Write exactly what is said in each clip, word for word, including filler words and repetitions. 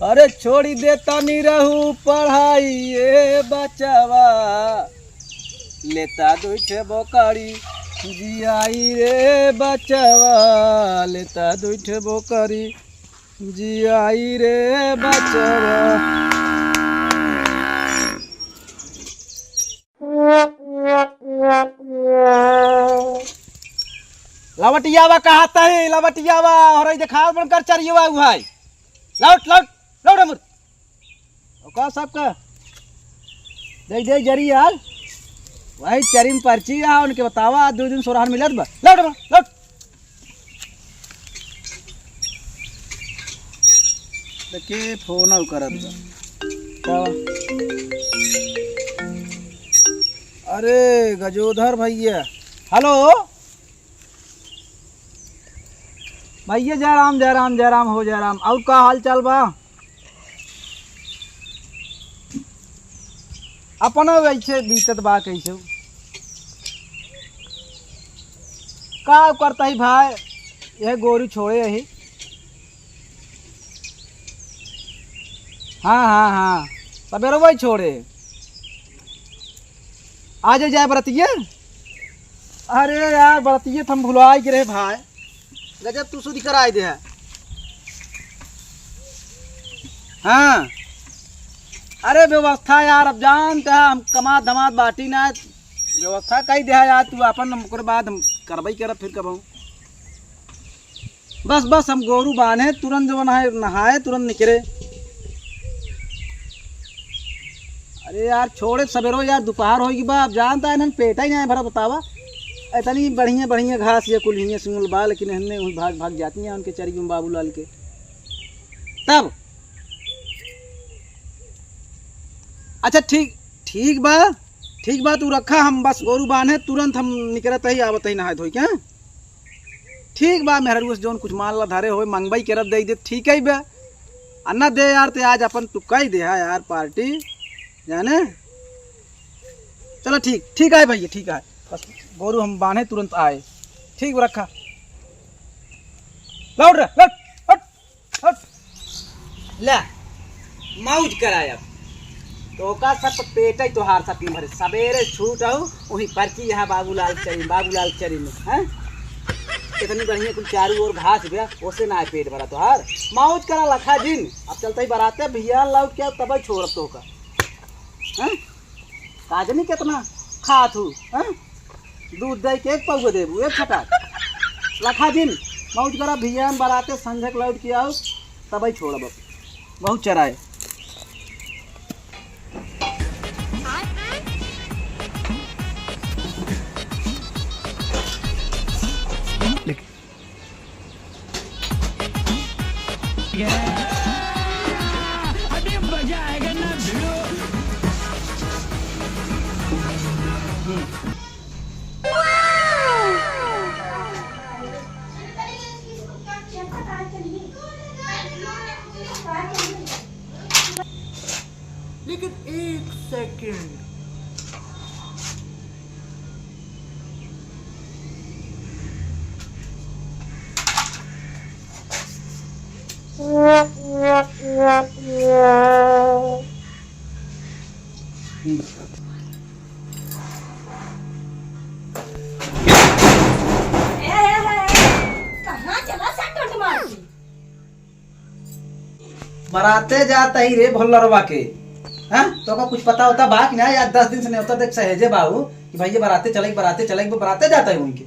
अरे छोड़ी देता निरहू पढ़ाई ए बचवा, लेता दुई ठे बोकरी जियाई रे बचवा, लेता दुई ठे बोकरी जियाई रे बचवा। लवटियावा कहा तही, लवटियावा, हो रही देखा बनकर चरियवा उ भाई। लौट, लौट, लौट हमर। ओका सबका दे दे जरी यार। वही चरिम पर्ची आ, उनके बतावा, दो दिन सोरहन मिलत बा। लौट बा, लौट। देखिए, फोन आउ करत बा। का? अरे, गजोधर भैया। हेलो। भैया, जय राम, जय राम, जय राम हो, जय राम। और का हाल चाल बा? अपना वैसे बीतत बा कैसे? का करता ही भाई, यह गोरू छोड़े ही। हाँ, हाँ, हाँ, सबेरवा ही छोड़े। आज जाए बरतिये? अरे यार, बरतिये त हम भुलाइ के रहे भाई। गजब तू सुधि कराइ दे है। हाँ। अरे व्यवस्था यार, अब जानत है हम कमात धमात बाटी ना, व्यवस्था कइ दे है यार तू आपन, ओकरे बाद हम करबइ करब फिर कबहूँ। बस, बस, हम गोरू बान्हे, तुरंत जवन है, नहाए, तुरंत निकरे। अरे यार, छोड़े सबेरो यार, दुपहर होइ गई बा, अब जानत है, इन्हन पेटा ही नाहीं भरा, बतावा। इतनी बढ़िया, बढ़िया घास ये कुल हियाँ सुनल बा, लेकिन इन्हन वही भाग, भाग जाती हैं उनके चरी में बाबूलाल के। तब, अच्छा, ठीक, ठीक बा, ठीक बा, तू रखा, हम बस गोरू बान्हे, तुरंत हम निकरत ही, आवत ही नहाए धोई के, हाँ? ठीक बा, मेहररुआ से जौन कुछ माल ला धरे होए, मंगबई करत दे दे, ठीक है बा। आ ना दे यार, ते आज अपन तू कइ दे है यार पार्टी, जाने। चला ठीक, ठीक आए भैया, ठीक आए। बस गोरू हम बान्हे तुरंत आए। ठीक बा, रखा। लौट रे, लौट, हट, हट। ले, मौज करायब। तो ओका सब पेट ही तोहार सब दिन भरे। सबेरे छूट आऊ, वहीं पर्ची यहाँ बाबूलाल चरी, बाबूलाल चरी में, हैं? कितनी बढ़िया कुल चारू ओर घास बा, ओसे ना पेट भरा तोहार। मौज करा लखा दिन। अब चलते ही बराते भैया लौट के तब छोड़ब तो का। हैं? का जानी कितना खात हूँ, हैं? दूध दे के एक पौवा देबू, एक छटाक। लखा दिन, मौज करा, भियान बराते संझक लौट के आऊ, तबई छोड़ब अब। बहुत चराए। अभी मजा आएगा ना भिड़ो। लेकिन एक सेकंड। ए, ए, ए, ए, कहाँ चला सा टोंट मार के? बराते जात ही रे भोल्लरवा के। हाँ? तोका कुछ पता होता बा कि ना? यार, दस दिन से नेवता देख सहेजे बाबू कि भैया बराते चले, बराते चले, वो बराते जात ही उनके।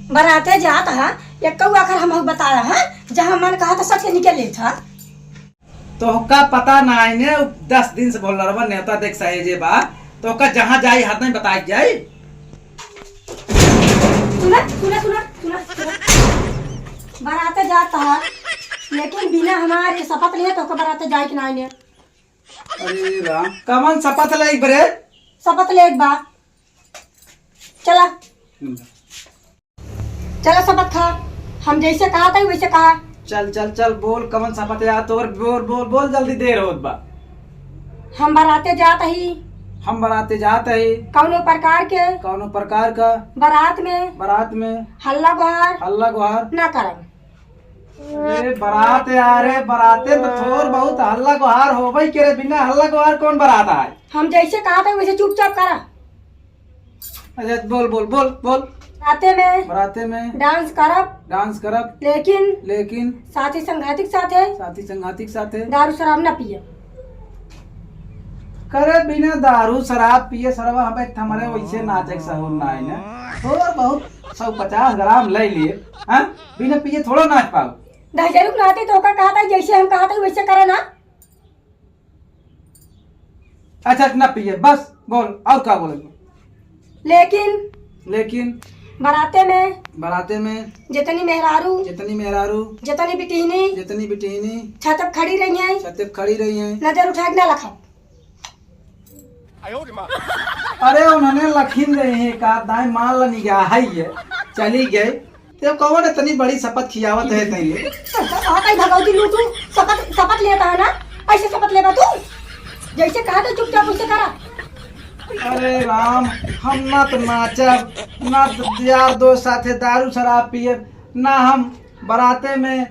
बराते जात हा, ये कौआ आखिर हम बताया है, जहाँ मन कहा था सबके निकल लेत हा। तोहका पता ना है ने, दस दिन से भोल्लरवा नेवता देख सहेजे बा, तोहका जहाँ जाई हर नहीं बताई जाई। सुना, सुना, सुना, सुना, सुना। बराते जात हा, लेकिन बिना हमारे शपथ लिए तोहका बराते जाए के नाई ने। अरे राम, कवन शपथ ले बरे? शपथ ले बा। चला। चला शपथ खा, हम जैसे कहा था वैसे कहा। चल, चल, चल, बोल, कवन शपथ यार तोर, बोल, बोल, बोल, जल्दी देर होत बा। हम बराते जात ही। हम बराते जात ही। कौनो प्रकार के। कौनो प्रकार का। बरात में। बरात में। हल्ला गुहार। हल्ला गुहार। ना करब। ए, बारात यार, ए, बाराते में तो थोर बहुत हल्ला गुहार होबे करे, बिना हल्ला गुहार कौन बारात आए? हम जैसे कहा था वैसे चुपचाप करा। अच्छा, बोल, बोल, बोल, बोल। बाराते में बाराते में डांस करब। डांस करब। लेकिन लेकिन साथी संघाती के साथे साथी संघाती के साथे दारू शराब ना पिए। करे बिना दारू शराब पिए सरवा, हमें हमारे वैसे नाचे के सहूर ना है ना। थोर बहुत सौ पचास ग्राम ले लिए, हाँ? बिना पिए थोड़ा नाच पाओ। दहिजरू के नाते तो ओका कहा था, जैसे हम कहा था वैसे करे ना। अच्छा, ना पिए, बस बोल, और का बोले? लेकिन लेकिन बाराते में बाराते में जितनी मेहरारू, जितनी मेहरारू, जितनी बिटिहनी, जितनी बिटिहनी छत पे खड़ी रही हैं, छत पे खड़ी रही हैं। नजर उठा के ना लखा। अरे, उन्होंने लखीन रहे हैं का, दाएं मान ला निगाह है ये, चली गए। ते कौन इतनी बड़ी शपथ खियावत है तेरे? हाँ, कहीं भगवती लूटू, शपथ, शपथ लेता है ना, ऐसे शपथ लेबा तू? जैसे कहा तो चुपचाप उसे करा। अरे राम, हम ना तो नाचब, ना तो यार दोस्त साथे दारू शराब पियब, ना हम बाराते में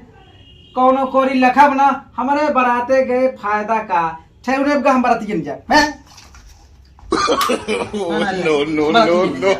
कौनो कोरी लखब ना, हमरे बाराते गए फायदा का? ठेहुने का हम बाराती जन जाए, हैं? No, no, no, no।